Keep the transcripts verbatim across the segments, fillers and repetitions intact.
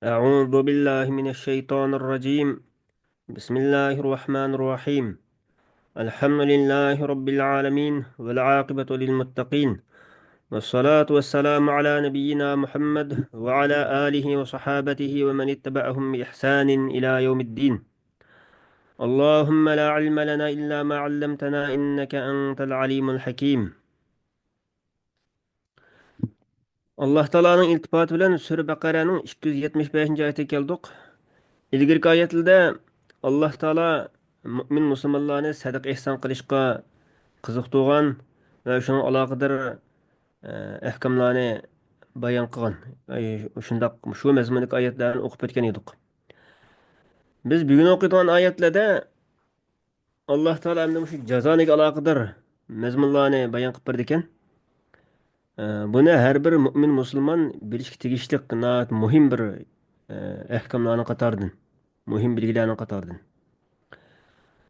أعوذ بالله من الشيطان الرجيم. بسم الله الرحمن الرحيم. الحمد لله رب العالمين، والعاقبة للمتقين، والصلاة والسلام على نبينا محمد وعلى آله وصحابته ومن اتبعهم بإحسان إلى يوم الدين. اللهم لا علم لنا إلا ما علمتنا إنك أنت العليم الحكيم. ئاللاھ تائالانىڭ ئىلتىپاتى بىلەن سۈرە بەقەرەنىڭ ئىككى يۈز يەتمىش بەشىنچى ئايىتىگە كەلدۇق. ئىلگىرىكى ئايەتلەردە ئاللاھ تائالا مۆمىن مۇسۇلمانلارنى سەدىقە ئېھسان قىلىشقا قىزىقتۇرغان ۋە شۇنىڭ ئالاقىدار، ئە، ئەھكاملارنى بايان قىلغان، ئە، شۇنداق شۇ مەزمۇندىكى ئايەتلەرنى ئوقۇپ ئۆتكەن ئىدۇق. بىز بۈگۈن ئوقۇيدىغان ئايەتلەردە ئاللاھ تائالا ئەمدى مۇشۇ جازانىڭغا ئالاقىدار مەزمۇنلارنى بايان قىلىپ بېرىدىكەن. ئە، بۇنى ھەر بىر مۆمىن مۇسۇلمان بىلىشكە تېگىشلىق ناھايىتى مۇھىم بىر، ئە، ئەھكاملارنىڭ قاتارىدىن، مۇھىم بىلگىلەرنىڭ قاتارىدىن.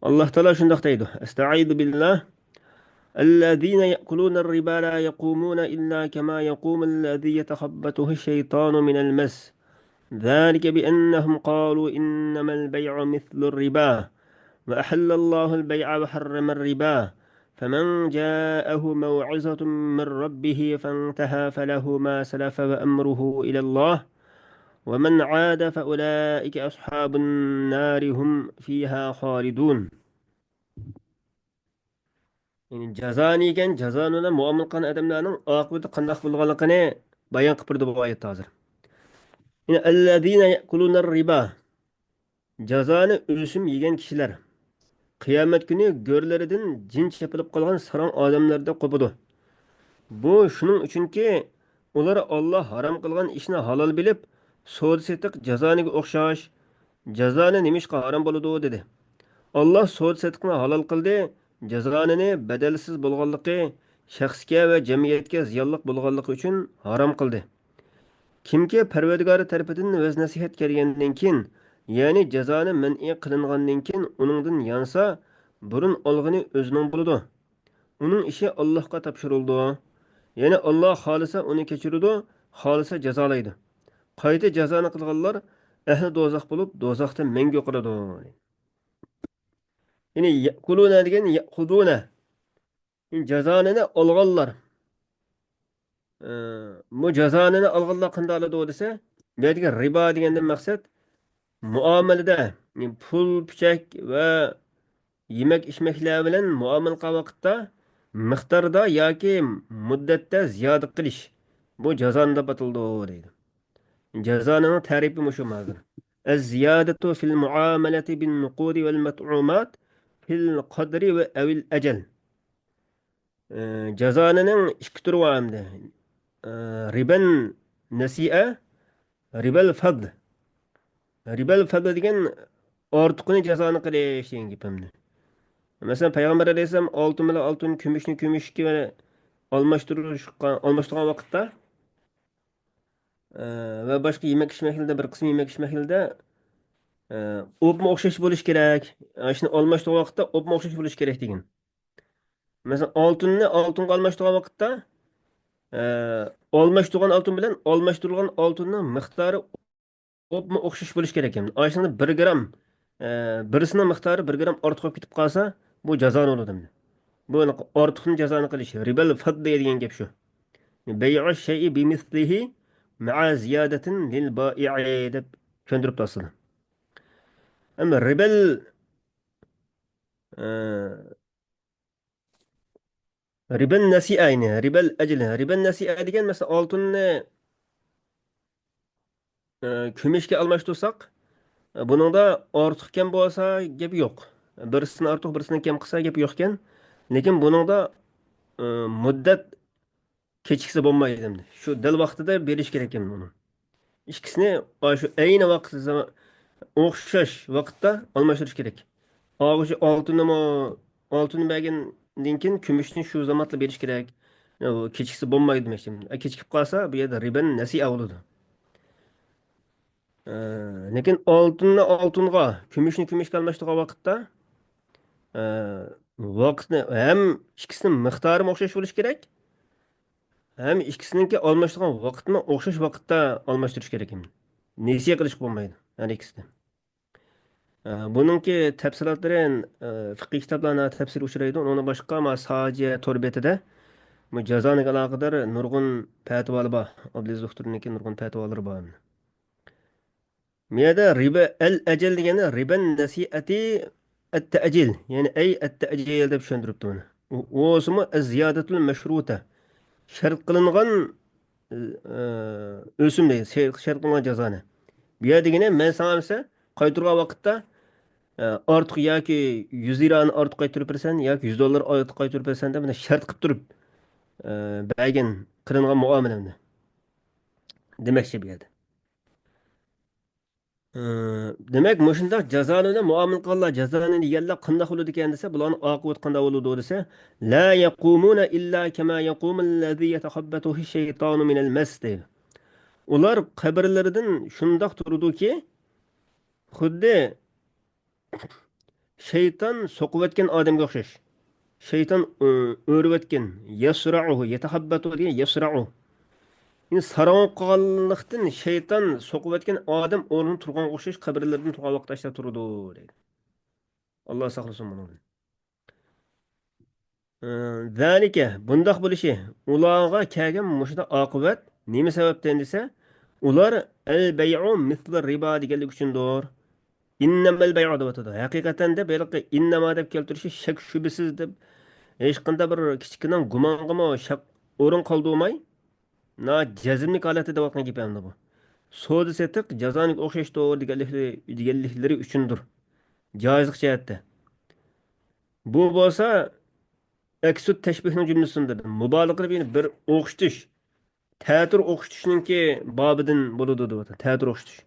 ئاللاھ تائالا شۇنداق دەيدۇ: أستعيذ بالله. الذين يأكلون الربا لا يقومون إلا كما يقوم الذي يتخبطه الشيطان من المس. ذلك بأنهم قالوا إنما البيع مثل الربا وأحل الله البيع وحرم الربا فمن جاءه موعظة من ربه فانتهى فله ما سلف وأمره إلى الله ومن عاد فأولئك أصحاب النار هم فيها خالدون. يەنى جازانى يېگەن، جازانى بىلەن مۇئامىلە قىلغان ئادەملەرنىڭ ئاقىۋىتى قانداق بولىدىغانلىقىنى بايان قىلىپ بېرىدۇ بۇ ئايەتتە ھازىر. يەنى الذين يأكلون الربا، جازانى ئۆسۈم يېگەن كىشىلەر قىيامەت كۈنى گۆرلىرىدىن جىن چېپىلىپ قالغان ساراڭ ئادەملەردەك قوپىدۇ. بۇ شۇنىڭ ئۈچۈنكى، ئۇلار ئاللاھ ھارام قىلغان ئىشنى ھالال بىلىپ، سودا-سېتىق جازانىگە ئوخشاش، جازانى نېمىشقا ھارام بولىدۇ؟ دېدى. ئاللاھ سودا-سېتىقنى ھالال قىلدى، جازانىنى بەدەلسىز بولغانلىقى، شەخسكە ۋە جەمئىيەتكە زىيانلىق بولغانلىقى ئۈچۈن ھارام قىلدى. كىمكى پەرۋەردىگارى تەرىپىدىن ۋەز-نەسىھەت كەلگەندىن كېيىن، يەنى جازانى مەنئى قىلىنغاندىن كېيىن ئۇنىڭدىن يانسا، بۇرۇن ئالغىنى ئۆزىنىڭ بولىدۇ. ئۇنىڭ ئىشى ئاللاھقا تاپشۇرۇلىدۇ. يەنى ئاللاھ خالىسا ئۇنى كەچۈرىدۇ، خالىسا جازالايدۇ. قايتا جازانى قىلغانلار ئەھلى دوزاخ بولۇپ، دوزاختا مەڭگۈ قالىدۇ. يەنى يەكۇلۇنە دېگەن يەخۇزۇنە. جازانىنى ئالغانلار. ئە، بۇ جازانىنى ئالغانلار قانداق ئالىدۇ دېسە، بۇ يەردىكى رىبا دېگەندىن مەقسەت مۇئامىلىدە، يەنى پۇل، پۈچەك ۋە يېمەك-ئىچمەكلەر بىلەن مۇئامىلە قىلغان ۋاقىتتا مىقداردا ياكى مۇددەتتە زىيادە قىلىش، بۇ جازانە دەپ ئاتىلىدۇ دەيدۇ. جازانىنىڭ تەرىپى مۇشۇ ھازىر. الزيادة في المعاملة بالنقود والمطعومات في القدر أو الأجل. ئى، جازانىنىڭ ئىككى تۈرى بار ئەمدى. ئى، رىبەن نەسىئە، رىبەل فەد. رىبەل فەد دېگەن ئارتۇقىنى جازانە قىلىش دېگەن گەپ ئەمدى. مەسىلەن، پەيغەمبەر ئەلەيھىسسالام ئالتۇن بىلەن ئالتۇن، كۈمۈشنى كۈمۈشكە ئالماشتۇرۇشقا، ئالماشتۇرغان ۋاقىتتا، ئى، ۋە باشقا يېمەك-ئىچمەكلىردە، بىر قىسىم يېمەك-ئىچمەكلىرىدە، ئى، ئوپمۇ ئوخشاش بولۇش كېرەك. ئاشۇنى ئالماشتۇرغان ۋاقىتتا ئوپمۇ ئوخشاش بولۇش كېرەك دېگەن. مەسىلەن، ئالتۇننى ئالتۇنغا ئالماشتۇرغان ۋاقىتتا، ئە، ئالماشتۇرغان ئالتۇن بىلەن ئالماشتۇرۇلغان ئالتۇننىڭ مىقدارى ئوپمۇ ئوخشاش بولۇش كېرەك. ئاشۇنىڭدا بىر گرام، ئە، بىرسىنىڭ مىقدارى بىر گرام ئارتۇق بولۇپ كېتىپ قالسا، بۇ جازا بولىدۇ. بۇ ئارتۇقنى جازانە قىلىش، رىبەل فەد دېگەن گەپ شۇ. بەيئۇ شەيئى بىمىسلىھى مەئە زىيادەتىن لىل بائىئى دەپ چۈشەندۈرۈپتۇ ئاستىدا. ئەمما رىبەل، ئە، رىبەن نەسىئە، يەنى رىبەل ئەجل. رىبەن نەسىئە دېگەن، مەسىلەن، ئالتۇننى، ئە، كۈمۈشكە ئالماشتۇرساق، بۇنىڭدا ئارتۇق كەم بولسا گەپ يوق. بىرسىنى ئارتۇق، بىرسىنى كەم قىلسا گەپ يوقكەن. لېكىن بۇنىڭدا، ئە، مۇددەت كېچىكسە بولمايدۇ ئەمدى. شۇ دەل ۋاقتىدا بېرىش كېرەك ئەمدى ئۇنى. ئىككىسىنى شۇ ئەينى ۋاقىت زاما-، ئوخشاش ۋاقىتتا ئالماشتۇرۇش كېرەك. ئاغۇشى ئالتۇننىمۇ، ئالتۇننى بەرگەندىن كېيىن كۈمۈشنى شۇ زامانلا بېرىش كېرەك. كېچىكسە بولمايدۇ دېمەكچى. كېچىكىپ قالسا، بۇ يەردە رىبەن نەسىئە بولىدۇ. ئە، لېكىن ئالتۇننى ئالتۇنغا، كۈمۈشنى كۈمۈشكە ئالماشتۇرغان ۋاقىتتا، ئە، ۋاقىتنى ھەم ئىككىسىنىڭ مىقدارىمۇ ئوخشاش بولۇشى كېرەك، ھەم ئىككىسىنىڭكى ئالماشتۇرغان ۋاقىتمۇ ئوخشاش ۋاقىتتا ئالماشتۇرۇش كېرەك. نېسىيە قىلىشقا بولمايدۇ، ھەر ئىككىسىدىن. ئە، بۇنىڭكى تەپسىلاتلىرى، ئە، فىقھىي كىتابلاردا تەپسىلى ئۇچرايدۇ. ئۇنىڭدىن باشقا، ما ساجىيە تور بېتىدە بۇ جازانىڭغا ئالاقىدار نۇرغۇن پەتىۋالار بار. ئابدۇلئەزىز دوختۇرنىڭكى نۇرغۇن پەتىۋالىرى بار. بۇ يەردە رىبا ئەل ئەجەل دېگەننى رىبەن نەسىئەتى ئەتتەئجىل، يەنى ئەي ئەتتەئجىل دەپ چۈشەندۈرۈپتۇ بۇنى. ئۇ، ئۇ بولسىمۇ ئەززىيادەتۇل مەشرۇتە، شەرت قىلىنغان، ئە، ئۆسۈم دەيدۇ، شەرت، شەرت قىلىنغان جازانى. بۇ يەر دېگىنى مەن ساڭا دېسە، قايتۇرغان ۋاقىتتا، ئە، ئارتۇق ياكى يۈز لىرانى ئارتۇق قايتۇرۇپ بېرىسەن ياكى يۈز دوللار ئارتۇق قايتۇرۇپ بېرىسەن دەپ مانا شەرت قىلىپ تۇرۇپ، ئە، بەرگەن قىلىنغان مۇئامىلەمنى دېمەكچى بۇ يەردە. ئى، دېمەك، مۇشۇنداق جازانى بىلەن مۇئامىلە قىلغانلار، جازانى يېگەنلەر قانداق بولىدىكەن دېسە، بۇلارنىڭ ئاقىۋىتى قانداق بولىدۇ دېسە، لا يقومون إلا كما يقوم الذي يتخبطه الشيطان من المس دەيدۇ. ئۇلار قەبرىلىرىدىن شۇنداق تۇرىدۇكى، خۇددى شەيتان سوقۇۋەتكەن ئادەمگە ئوخشاش. شەيتان، ئۆ-، ئۆرۈۋەتكەن، يەسرەئۇھۇ، يەتەخەببەتۇ دېگەن يەسرەئۇ. يەنى ساراڭ قىلغانلىقتىن شەيتان سوقۇۋەتكەن ئادەم ئورنىدا تۇرغانغا ئوخشاش قەبرىلىرىدىن تۇرغان ۋاقىتتا ئاشۇنداق تۇرىدۇ دەيدۇ. ئاللا ساقلىسۇن بۇنىڭدىن. ئى، زالىكە، بۇنداق بولۇشى، ئۇلارغا كەلگەن مۇشۇنداق ئاقىۋەت نېمە سەۋەبتىن دېسە، ئۇلار ئەل بەيئۇ مىسلۇ رىبا دېگەنلىك ئۈچۈندۇر. ئىننەمەل بەيئۇ دەۋاتىدۇ. ھەقىقەتەن دەپ، ھېلىقى ئىننەما دەپ كەلتۈرۈشى شەك شۈبھىسىز دەپ، ھېچقانداق بىر كىچىككىنە گۇمانغىمۇ شەك ئورۇن قالدۇرماي، نا جەزملىك ھالەتتە دەۋاتقان گېپى ئەمدى بۇ. سودا سېتىق جازانىگە ئوخشاشتۇر دېگەنلىكلىرى، دېگەنلىكلىرى ئۈچۈندۇر. جائىزلىق جەھەتتە. بۇ بولسا ئەكسۇت تەشبىھنىڭ جۈملىسىدىن، مۇبالىغە قىلىپ، يەنى بىر ئوخشىتىش، تەتۈر ئوخشىتىشنىڭكى بابىدىن بولىدۇ دەۋاتىدۇ. تەتۈر ئوخشىتىش.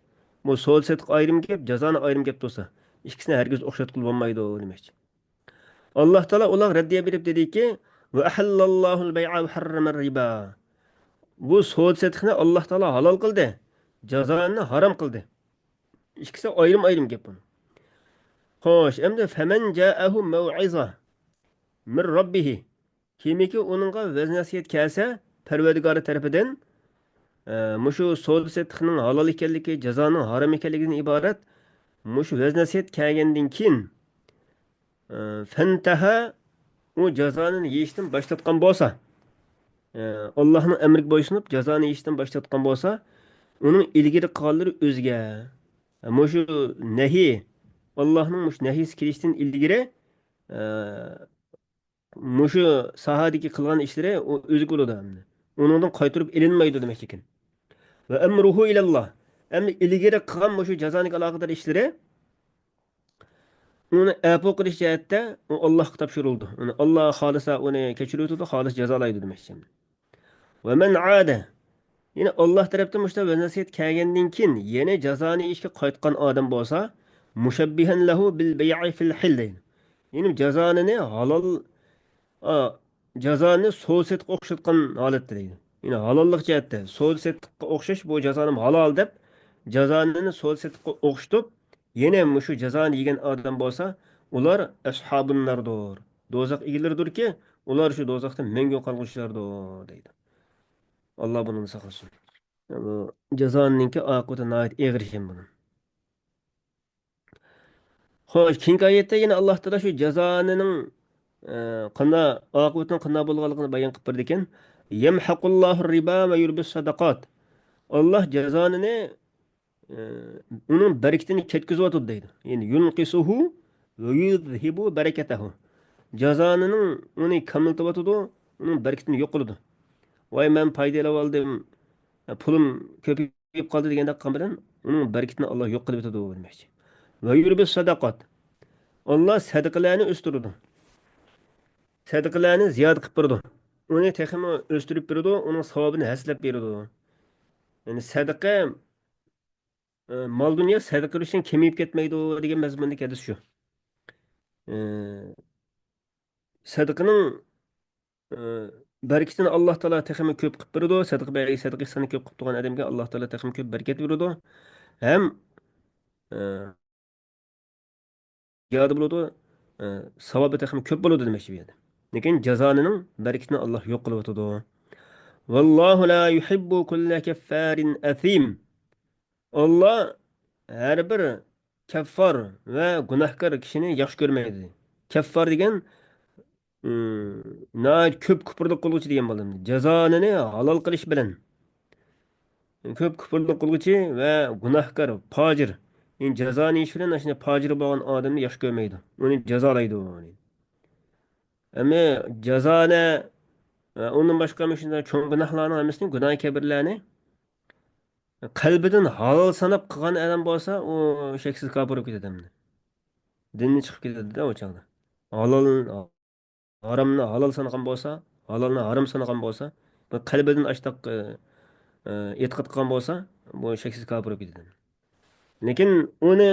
بۇ سودا سېتىق ئايرىم گەپ، جازانى ئايرىم گەپ تۇرسا، ئىككىسىنى ھەرگىز ئوخشاتقىلى بولمايدۇ دېمەكچى. ئاللا تائالا ئۇلارغا رەددىيە بېرىپ دېدىكى، ۋە ئەھەللەللاھۇل بەيئە ۋە ھەررەمەر رىبا. بۇ سودا سېتىقنى ئاللا تائالا ھالال قىلدى، جازانى ھارام قىلدى. ئىككىسى ئايرىم ئايرىم گەپ بۇنىڭ. خوش، ئەمدى فەمەن جائەھۇ مەۋئىزە مىن رەببىھى. كىمكى ئۇنىڭغا ۋەز نەسىھەت كەلسە، پەرۋەردىگارى تەرىپىدىن، ئە، مۇشۇ سودا سېتىقنىڭ ھالال ئىكەنلىكى، جازانىڭ ھارام ئىكەنلىكىدىن ئىبارەت مۇشۇ ۋەز نەسىھەت كەلگەندىن كېيىن، ئە، فەنتەھە، ئۇ جازانى يېيىشتىن باش تارتقان بولسا، ئە، ئاللاھنىڭ ئەمرىگە بويسۇنۇپ، جازانى يېيىشتىن باش تارتقان بولسا، ئۇنىڭ ئىلگىرى قىلغانلىرى ئۆزگە. مۇشۇ نەھى، ئاللاھنىڭ مۇشۇ نەھىسى كېلىشتىن ئىلگىرى، ئە، مۇشۇ ساھەدىكى قىلغان ئىشلىرى ئۇ ئۆزىگە بولىدۇ ئەمدى. ئۇنىڭدىن قايتۇرۇپ ئېلىنمايدۇ دېمەكچىكەن. ۋە ئەمرۇھۇ ئىلەللاھ. ئەمدى ئىلگىرى قىلغان مۇشۇ جازانىڭ ئالاقىدار ئىشلىرى، ئۇنى ئەپۇ قىلىش جەھەتتە ئۇ ئاللاھقا تاپشۇرۇلىدۇ. ئۇنى ئاللاھ خالىسا ئۇنى كەچۈرۈۋېتىدۇ، خالىسا جازالايدۇ دېمەكچى. ۋە مەن ئادە. يەنى ئاللاھ تەرەپتىن مۇشۇنداق ۋەز نەسىھەت كەلگەندىن كېيىن يەنە جازانى يېيىشكە قايتقان ئادەم بولسا، مۇشەببىھەن لەھۇ بىل بەيئى فىل ھىل دەيدۇ. يەنى جازانىنى ھالال، ئا، جازانى سودا سېتىققا ئوخشاتقان ھالەتتە دەيدۇ. يەنى ھالاللىق جەھەتتە سودا سېتىققا ئوخشاش بۇ جازانىمۇ ھالال دەپ، جازانىنى سودا سېتىققا ئوخشىتىپ، يەنە مۇشۇ جازانى يېگەن ئادەم بولسا، ئۇلار ئەسھابۇن ناردۇر. دوزاخ ئىگىلىرىدۇركى، ئۇلار شۇ دوزاختا مەڭگۈ قالغۇچىلاردۇر دەيدۇ. ئاللاھ بۇنىڭدىن ساقلىسۇن. بۇ جازانىڭكى ئاقىۋىتى ناھايىتى ئېغىر ئىكەن بۇنىڭ. خوش، كېيىنكى ئايەتتە يەنە ئاللاھ تائالا شۇ جازانىنىڭ، ئە، قانداق، ئاقىۋىتىنىڭ قانداق بولغانلىقىنى بايان قىلىپ بېرىدىكەن. يەمھەقۇللاھۇر رىبا ۋە يۇربىس سەدەقات. ئاللاھ جازانىنى، ئە، ئۇنىڭ بەرىكىتىنى كەتكۈزۈۋاتىدۇ دەيدۇ. يەنى يۇنقىسۇھۇ ۋە يۇزھىبۇ بەرەكەتەھۇ. جازانىنىڭ ئۇنى كاملىتىۋاتىدۇ، ئۇنىڭ بەرىكىتىنى يوق قىلىدۇ. ۋاي، مەن پايدا ئېلىۋالدىم، پۇلۇم كۆپىيىپ قالدى دېگەندەك قىلغان بىلەن ئۇنىڭ بەرىكىتىنى ئاللاھ يوق قىلىۋېتىدۇ دېمەكچى. ۋە يۇربىس سەدەقات. ئاللاھ سەدىقىلەرنى ئۆستۈرىدۇ. سەدىقىلەرنى زىيادە قىلىپ بېرىدۇ. ئۇنى تېخىمۇ ئۆستۈرۈپ بېرىدۇ، ئۇنىڭ ساۋابىنى ھەسسىلەپ بېرىدۇ. يەنى سەدىقە، ئە، مال-دۇنيا سەدىقە بېرىشتىن كېمىيىپ كەتمەيدۇ دېگەن مەزمۇندىكى ھەدىس شۇ. ئە، سەدىقىنىڭ، ئە، بەرىكىتىنى ئاللاھ تائالا تېخىمۇ كۆپ قىلىپ بېرىدۇ. سەدىقە بەرگەن، سەدىقە ئېھساننى كۆپ قىلىپ تۇرغان ئادەمگە ئاللاھ تائالا تېخىمۇ كۆپ بەرىكەت بېرىدۇ. ھەم، ئە، زىيادە بولىدۇ، ئە، ساۋابى تېخىمۇ كۆپ بولىدۇ دېمەكچى بۇ يەردە. لېكىن جازانىنىڭ بەرىكىتىنى ئاللاھ يوق قىلىۋاتىدۇ. ۋاللاھۇ لا يۇھىببۇ كۇللە كەففارىن ئەسىم. ئاللا ھەر بىر كەففار ۋە گۇناھكار كىشىنى ياخشى كۆرمەيدۇ. كەففار دېگەن، ئىم، ناھايىتى كۆپ كۇپۇرلۇق قىلغۇچى دېگەن بولىدۇ. جازانىنى ھالال قىلىش بىلەن. كۆپ كۇپۇرلۇق قىلغۇچى ۋە گۇناھكار، پاجىر. يەنى جازانى ئىش بىلەن ئاشۇنداق پاجىر بولغان ئادەمنى ياخشى كۆرمەيدۇ. ئۇنى جازالايدۇ. ئەمما جازانە، ئۇندىن باشقا مۇشۇنداق چوڭ گۇناھلارنىڭ ھەممىسىنى، گۇناھ كەبىرلەرنى قەلبىدىن ھالال ساناپ قىلغان ئادەم بولسا، ئۇ شەكسىز كاپىر بولۇپ كېتىدۇ ئەمدى. دىننى چىقىپ كېتىدۇ-دە ئۇ چاغدا. ھالال، ھارامنى ھالال سانىغان بولسا، ھالالنى ھارام سانىغان بولسا، بۇ قەلبىدىن ئاشتاق، ئى، ئى، ئېتىقاد قىلغان بولسا، بۇ شەكسىز كاپىر بولۇپ كېتىدۇ. لېكىن ئۇنى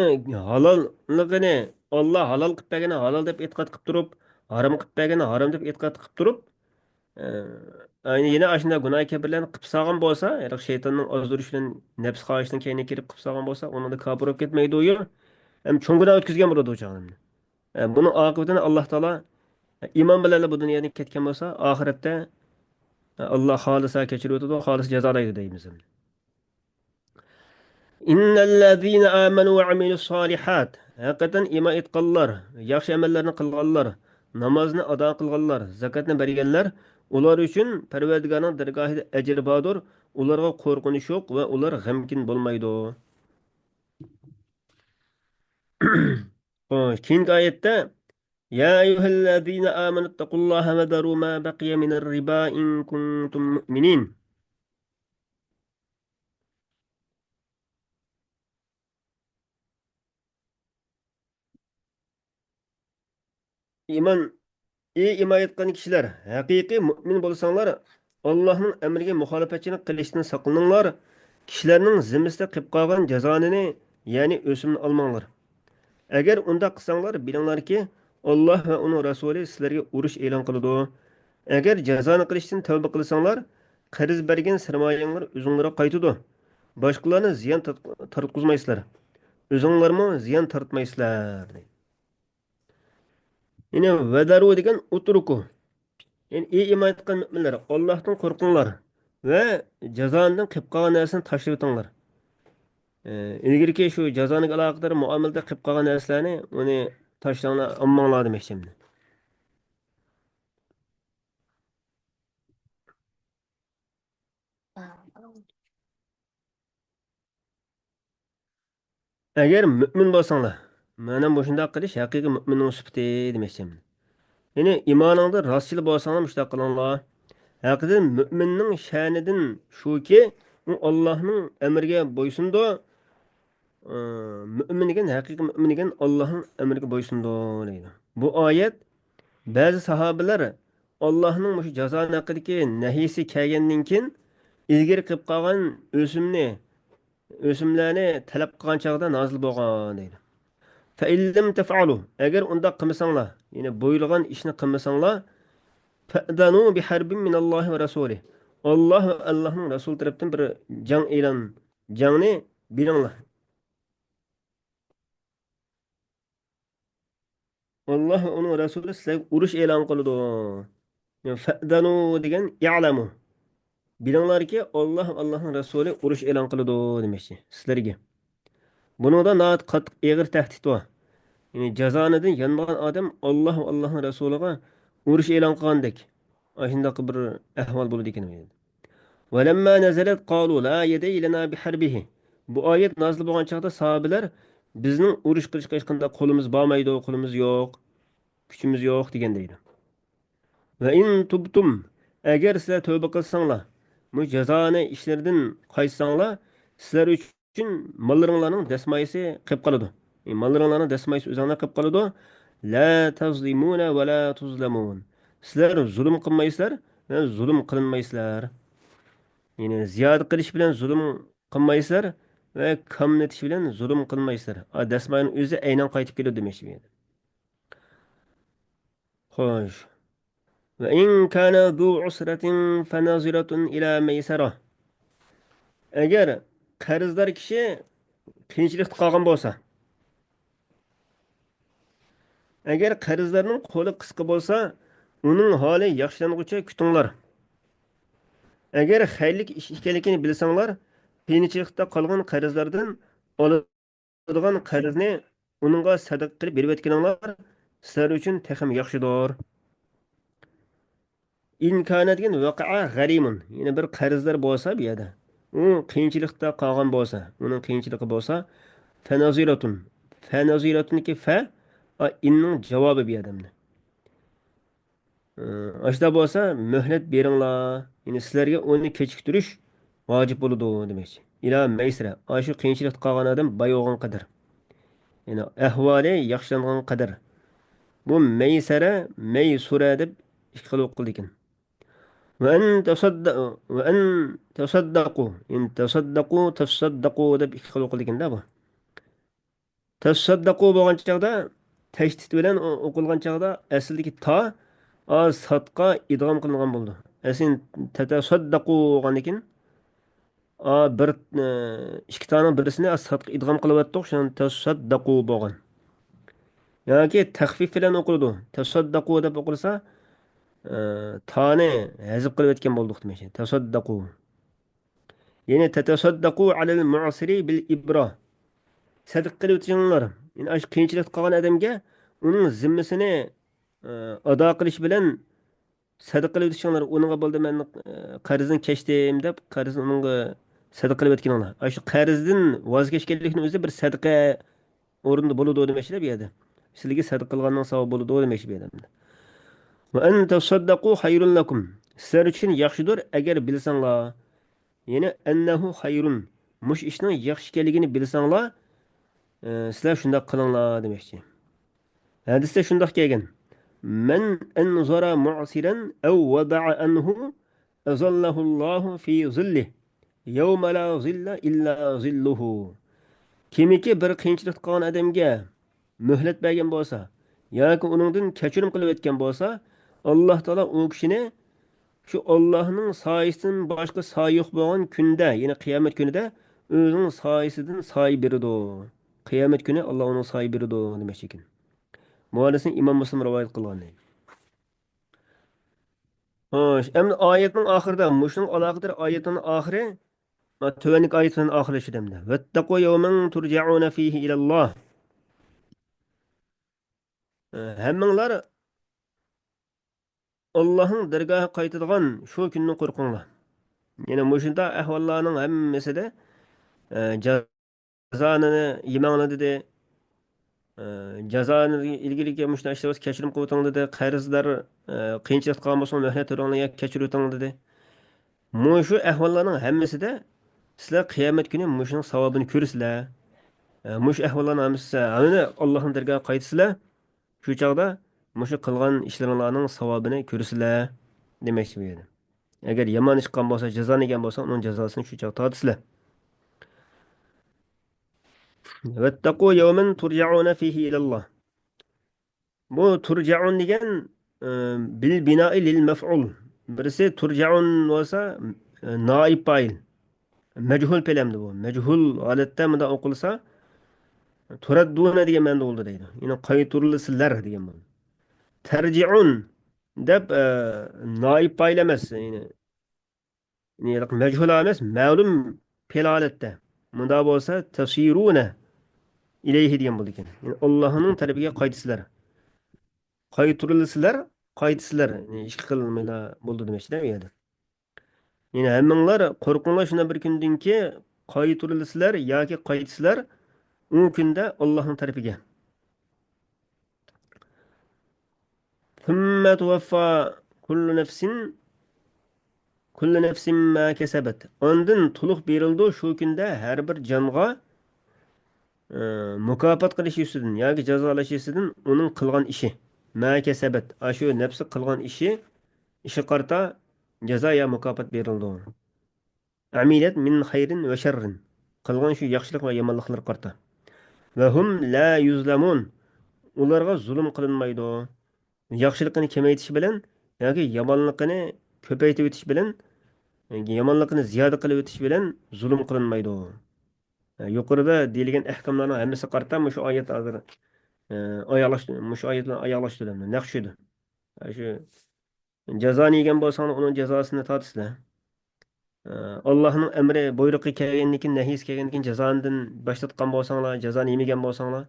ھالاللىقىنى، ئاللا ھالال قىلىپ بەرگەننى ھالال دەپ ئېتىقاد قىلىپ تۇرۇپ، ھارام قىلىپ بەرگەننى ھارام دەپ ئېتىقاد قىلىپ تۇرۇپ، ئە، ئەينى يەنە ئاشۇنداق گۇناھ كەبىرلەرنى قىلىپ سالغان بولسا، ھېلىقى شەيتاننىڭ ئازدۇرۇشى بىلەن نەپس خاھىشىنىڭ كەينىگە كىرىپ قىلىپ سالغان بولسا، ئۇنىڭدا كاپىر بولۇپ كەتمەيدۇ ئۇ. ھەم چوڭ گۇناھ ئۆتكۈزگەن بولىدۇ ئۇ چاغدا. ئە، بۇنىڭ ئاقىۋىتىنى ئاللا تائالا، ئە، ئىمان بىلەنلا بۇ دۇنيادىن كەتكەن بولسا، ئاخىرەتتە، ئە، ئاللا خالىسا كەچۈرۈۋېتىدۇ، خالىسا جازالايدۇ دەيمىز. إن الذين آمنوا وعملوا الصالحات، ھەقىقەتەن ئىمان ئېيتقانلار، ياخشى ئەمەللەرنى قىلغانلار، نامازنى ئادا قىلغانلار، زاكاتنى بەرگەنلەر، ئۇلار ئۈچۈن پەرۋەردىگارنىڭ دەرگاھىدا ئەجىر باردۇر، ئۇلارغا قورقۇنچ يوق ۋە ئۇلار غەمكىن بولمايدۇ. خوش، كېيىنكى ئايەتتە، يا أيها الذين آمنوا اتقوا الله وذروا ما بقي من الربا إن كنتم مؤمنين. ئىمان، ئى ئىمان ئېيتقان كىشىلەر، ھەقىقىي مۇئمىن بولساڭلار، ئاللاھنىڭ ئەمرىگە مۇخالىپەتچىلىك قىلىشتىن ساقلىنىڭلار، كىشىلەرنىڭ زىممىسىدە قېلىپ قالغان جازانىنى، يەنى ئۆسۈمنى ئالماڭلار. ئەگەر ئۇنداق قىلساڭلار، بىلىڭلاركى، ئاللاھ ۋە ئۇنىڭ رەسۇلى سىلەرگە ئۇرۇش ئېلان قىلىدۇ. ئەگەر جازانى قىلىشتىن تەۋبە قىلساڭلار، قەرز بەرگەن سەرمايەڭلار ئۆزۈڭلارغا قايتىدۇ. باشقىلارنى زىيان تارت-، تارتقۇزمايسىلەر. ئۆزۈڭلارمۇ زىيان تارتمايسىلەر، دەيدۇ. يەنى ۋەدەرۇ دېگەن ئۇترۇكۇ. يەنى ئى ئىمان ئېيتقان مۆمىنلەر، ئاللاھتىن قورقۇڭلار ۋە جازانىدىن قېلىپ قالغان نەرسىنى تاشلىۋېتىڭلار. ئى، ئىلگىرىكى شۇ جازانىگە ئالاقىدار مۇئامىلىدە قېلىپ قالغان نەرسىلەرنى، ئۇنى تاشلاڭلار، ئالماڭلار دېمەكچى ئەمدى. ئەگەر مۆمىن بولساڭلار، مانا مۇشۇنداق قىلىش ھەقىقىي مۆمىننىڭ سۈپىتى دېمەكچى. يەنى ئىمانىڭدا راستچىل بولساڭلار مۇشۇنداق قىلىڭلار. ھەقىقىي مۆمىننىڭ شەنىدىن شۇكى، ئۇ ئاللاھنىڭ ئەمرىگە بويسۇنىدۇ. ئى، مۆمىن دېگەن، ھەقىقىي مۆمىن دېگەن ئاللاھنىڭ ئەمرىگە بويسۇنىدۇ دەيدۇ. بۇ ئايەت بەزى ساھابىلەر ئاللاھنىڭ مۇشۇ جازانى ھەققىدىكى نەھيىسى كەلگەندىن كېيىن ئىلگىرى قىلىپ قالغان ئۆسۈمنى، ئۆسۈملەرنى تەلەپ قىلغان چاغدا نازىل بولغان دەيدۇ. فَإِن لَّمْ تَفْعَلُوا، ئەگەر ئۇنداق قىلمىساڭلار، يەنى بۇيرۇلغان ئىشنى قىلمىساڭلار، فَأْذَنُوا بِحَرْبٍ مِّنَ اللَّهِ وَرَسُولِهِ، ئاللاھ ۋە ئاللاھنىڭ رەسۇلى تەرەپتىن بىر جەڭ ئېلان، جەڭنى بېرىڭلار. ئاللاھ ۋە ئۇنىڭ رەسۇلى سىلەرگە ئۇرۇش ئېلان قىلىدۇ. فَأْذَنُوا دېگەن اعْلَمُوا. بىلىڭلاركى، ئاللاھ ۋە ئاللاھنىڭ رەسۇلى ئۇرۇش ئېلان قىلىدۇ دېمەكچى سىلەرگە. بۇنىڭدا ناھايىتى قاتتىق ئېغىر تەھدىت بار. يەنى جازانىدىن يانمىغان ئادەم ئاللاھ ۋە ئاللاھنىڭ رەسۇلىغا ئۇرۇش ئېلان قىلغاندەك. ئاشۇنداق بىر ئەھۋال بولىدىكەن. وَلَمَّا نَزَلَتْ قَالُوا لَا يَدَيْ لَنَا بِحَرْبِهِ. بۇ ئايەت نازىل بولغان چاغدا ساھابىلەر، بىزنىڭ ئۇرۇش قىلىشقا ھېچقانداق قولىمىز بارمايدۇ، قولىمىز يوق، كۈچىمىز يوق دېگەن دەيدۇ. وَإِن تُبْتُمْ، ئەگەر سىلەر تەۋبە قىلساڭلار، مۇشۇ جازانى ئىشلىرىدىن قايتساڭلار، سىلەر ئۈچۈن ماللىرىڭلارنىڭ دەسمايىسى قېلىپ قالىدۇ. ئى، ماللىرىڭلارنىڭ دەسمايىسى ئۆزۈڭلار قېلىپ قالىدۇ. لَا تَظْلِمُونَ وَلَا تُظْلَمُونَ. سىلەر زۇلۇم قىلمايسىلەر ۋە زۇلۇم قىلىنمايسىلەر. يەنى زىيادە قىلىش بىلەن زۇلۇم قىلمايسىلەر ۋە كاملىتىش بىلەن زۇلۇم قىلمايسىلەر. ئا، دەسمايىنىڭ ئۆزى ئەينەن قايتىپ كېلىدۇ دېمەكچى بۇ يەردە. خوش. وَإِنْ كَانَ ذُو عُسْرَةٍ فَنَظِرَةٌ إِلَى مَيْسَرَةٍ. ئەگەر قەرزدار كىشى قىيىنچىلىقتا قالغان بولسا، ئەگەر قەرزدارنىڭ قولى قىسقا بولسا، ئۇنىڭ ھالى ياخشىلانغۇچە كۈتۈڭلار. ئەگەر خەيرلىك ئىش ئىكەنلىكىنى بىلسەڭلار، قىيىنچىلىقتا قالغان قەرزلەردىن ئالىدىغان قەرزنى ئۇنىڭغا سەدىقە قىلىپ بېرىۋەتكىنىڭلار سىلەر ئۈچۈن تېخىمۇ ياخشىدۇر. ئىن كان دېگەن ۋەقەئە غەرىمۇن. يەنى بىر قەرزدار بولسا بۇ يەردە. ئۇ قىيىنچىلىقتا قالغان بولسا، ئۇنىڭ قىيىنچىلىقى بولسا، فەنەزىرەتۇن. فەنەزىرەتۇندىكى فە، ئا، ئىننىڭ جاۋابى بۇ يەردە. ئاشۇنداق بولسا مۆھلەت بېرىڭلار. يەنى سىلەرگە ئۇنى كېچىكتۈرۈش ۋاجىپ بولىدۇ دېمەكچى. ئىلا مەيسىرە. ئاشۇ قىيىنچىلىقتا قالغان ئادەم باي بولغان قەدەر. يەنى ئەھۋالى ياخشىلانغان قەدەر. بۇ مەيسەرە، مەيسۇرە دەپ ئىككى خىل ئوقۇلىدىكەن. ۋە ئەن تەسەددە-، ۋە ئەن تەسەددەقۇ. يەنى تەسەددەقۇ، تەسەددەقۇ دەپ ئىككى خىل ئوقۇلىدىكەن-دە بۇ. تەسەددەقۇ بولغان چاغدا، تەشدىد بىلەن ئو-، ئوقۇلغان چاغدا ئەسلىدىكى تا، ئا، سادقا ئىدغام قىلىنغان بولىدۇ. ئەسلى تەتەسەددەقۇ بولغاندىن كېيىن، ئا، بىر، ئە، ئىككى تانىڭ بىرسىنى، ئا، سادقا ئىدغام قىلىۋەتتۇق، شۇڭا تەسەددەقۇ بولغان. ياكى تەخفىف بىلەن ئوقۇلىدۇ. تەسەددەقۇ دەپ ئوقۇلسا، ئە، تانى ھەزىپ قىلىۋەتكەن بولدۇق دېمەكچى. تەسەددەقۇ. يەنى تەتەسەددەقۇ ئەلەل مۇئسىرى بىل ئىبرا. سەدىقە قىلىۋېتىڭلار. يەنى ئاشۇ قىيىنچىلىقتا قالغان ئادەمگە ئۇنىڭ زىممىسىنى، ئە، ئادا قىلىش بىلەن سەدىقە قىلىۋېتىڭلار. ئۇنىڭغا بولدى، مەن، ئە، قەرزىنى كەچتىم دەپ، قەرزىنى ئۇنىڭغا سەدىقە قىلىۋەتكىنىڭلار. ئاشۇ قەرزدىن ۋاز كەچكەنلىكنىڭ ئۆزى بىر سەدىقە ئورنىدا بولىدۇ دېمەكچىدە بۇ يەردە. سىلىگە سەدىقە قىلغاننىڭ ساۋابى بولىدۇ دېمەكچى بۇ يەردە. ۋە ئەن تەسەددەقۇ خەيرۇن لەكۇم. سىلەر ئۈچۈن ياخشىدۇر، ئەگەر بىلسەڭلار. يەنى ئەننەھۇ خەيرۇن. مۇشۇ ئىشنىڭ ياخشى ئىكەنلىكىنى بىلسەڭلار، ئە، سىلەر شۇنداق قىلىڭلار دېمەكچى. ھەدىستە شۇنداق كەلگەن. مەن ئەنزارە مۇئسىرەن ئەۋ ۋەدەئە ئەنھۇ ئەزەللەھۇللاھۇ فى زىللىھ يەۋمە لا زىللە ئىللا زىللۇھۇ. كىمكى بىر قىيىنچىلىقتا قالغان ئادەمگە مۆھلەت بەرگەن بولسا ياكى ئۇنىڭدىن كەچۈرۈم قىلىۋەتكەن بولسا، ئاللاھ تائالا ئۇ كىشىنى شۇ ئاللاھنىڭ سايىسىدىن باشقا سايە يوق بولغان كۈندە، يەنى قىيامەت كۈنىدە ئۆزىنىڭ سايىسىدىن سايە بېرىدۇ. قىيامەت كۈنى ئاللاھ ئۇنىڭ سايە بېرىدۇ دېمەكچى ئىكەن. بۇ ھەدىسنى ئىمام مۇسلىم رىۋايەت قىلغان. خوش، ئەمدى ئايەتنىڭ ئاخىرىدا، مۇشۇنىڭ ئالاقىدار ئايەتنىڭ ئاخىرى، تۆۋەندىكى ئايەت بىلەن ئاخىرلىشىدۇ ئەمدى. ۋەتتەقۇ يەۋمەن تۇرجەئۇنە فىيھى ئىلەللاھ. ھەممىڭلار ئاللاھنىڭ دەرگاھىغا قايتىدىغان شۇ كۈندىن قورقۇڭلار. يەنى مۇشۇنداق ئەھۋاللارنىڭ ھەممىسىدە، ئە، جازانى يېمەڭلار دېدى. ئە، جازانى ئىلگىرىكى مۇشۇنداق ئىشلار بولسا كەچۈرۈم قىلىۋېتىڭلار دېدى. قەرزدار، ئە، قىيىنچىلىقتا قالغان بولسا مۆھلەت بېرىڭلار ياكى كەچۈرۈۋېتىڭلار دېدى. مۇشۇ ئەھۋاللارنىڭ ھەممىسىدە سىلەر قىيامەت كۈنى مۇشۇنىڭ ساۋابىنى كۆرىسىلەر. ئە، مۇشۇ ئەھۋاللارنىڭ ھەممىسى، ھەممىنى ئاللاھنىڭ دەرگاھىغا قايتىسىلەر. شۇ چاغدا مۇشۇ قىلغان ئىشلىرىڭلارنىڭ ساۋابىنى كۆرىسىلەر دېمەكچى بۇ يەردە. ئەگەر يامان ئىش قىلغان بولسا، جازانى يېگەن بولسا، ئۇنىڭ جازاسىنى شۇ چاغدا تارتىسىلەر. ۋەتتەقۇ يەۋمەن تۇرجەئۇنە فىيھى ئىلەللاھ. بۇ تۇرجەئۇن دېگەن، ئە، بىل بىنائى لىل مەفئۇل. بىرسى تۇرجەئۇن بولسا، ئە، نائىب پائىل. مەجھۇل پېئىل ئەمدى بۇ. مەجھۇل ھالەتتە مۇنداق ئوقۇلسا، تۇرەددۇنە دېگەن مەنىدە بولىدۇ دەيدۇ. يەنى قايتۇرۇلىسىلەر دېگەن بولىدۇ. تەرجىئۇن دەپ، ئە، نائىب پائىل ئەمەس، يەنى، يەنى مەجھۇل ئەمەس، مەلۇم پېئىل ھالەتتە. مۇنداق بولسا، تەسىرۇنە ئىلەيھى دېگەن بولىدىكەن. يەنى ئاللاھنىڭ تەرىپىگە قايتىسىلەر. قايتۇرۇلىسىلەر، قايتىسىلەر. يەنى ئىككى خىل مانا بولىدۇ دېمەكچىدە بۇ يەردە. يەنى ھەممىڭلار قورقۇڭلار شۇنداق بىر كۈندىنكى، قايتۇرۇلىسىلەر ياكى قايتىسىلەر ئۇ كۈندە ئاللاھنىڭ تەرىپىگە. ثم توفى كل نفس، كل نفس ما كسبت. ئاندىن تولۇق بېرىلىدۇ شۇ كۈندە ھەر بىر جانغا، ئى، مۇكاپات قىلىش يۈزىسىدىن ياكى جازالاش يۈزىسىدىن ئۇنىڭ قىلغان ئىشى. ما كسبت، ئاشۇ نەپسى قىلغان ئىشى، ئىشىغا قارىتا جازا يا مۇكاپات بېرىلىدۇ. ئەمىلەت مىن خەيرىن ۋە شەررىن. قىلغان شۇ ياخشىلىق ۋە يامانلىقلىرىغا قارىتا. ۋە ھۇم لا يۇزلەمۇن. ئۇلارغا زۇلۇم قىلىنمايدۇ. ياخشىلىقىنى كېمەيتىش بىلەن ياكى يامانلىقىنى كۆپەيتىۋېتىش بىلەن، يامانلىقىنى زىيادە قىلىۋېتىش بىلەن زۇلۇم قىلىنمايدۇ. يۇقىرىدا دېيىلگەن ئەھكاملارنىڭ ھەممىسىگە قارىتا مۇشۇ ئايەت ھازىر، ئاياغلاشتۇ، مۇشۇ ئايەت بىلەن ئاياغلاشتۇرۇلىدۇ. نەق شۇدۇ. شۇ جازانى يېگەن بولساڭلار، ئۇنىڭ جازاسىنى تارتىسىلەر. ئاللاھنىڭ ئەمرى، بۇيرۇقى كەلگەندىن كېيىن، نەھيىسى كەلگەندىن كېيىن جازادىن باش تارتقان بولساڭلار، جازانى يېمىگەن بولساڭلار،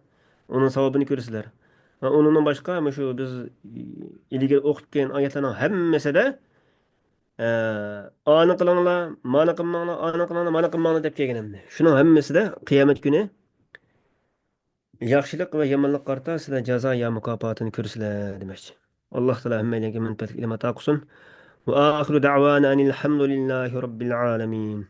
ئۇنىڭ ساۋابىنى كۆرىسىلەر. ۋە ئۇنىڭدىن باشقا مۇشۇ بىز ئىلگىرى ئوقۇپ كەلگەن ئايەتلەرنىڭ ھەممىسىدە، ئە، ئانى قىلىڭلار، مانى قىلماڭلار، ئانى قىلىڭلار، مانى قىلماڭلار دەپ كەلگەن ئەمدى. شۇنىڭ ھەممىسىدە قىيامەت كۈنى ياخشىلىق ۋە يامانلىققا قارىتا سىلەر جازا يا مۇكاپاتىنى كۆرىسىلەر دېمەكچى. ئاللاھ تائالا ھەممەيلەنگە مەنپەئەتلىك ئىلىم ئاتا قىلسۇن. وآخر دعوانا أن الحمد لله رب العالمين.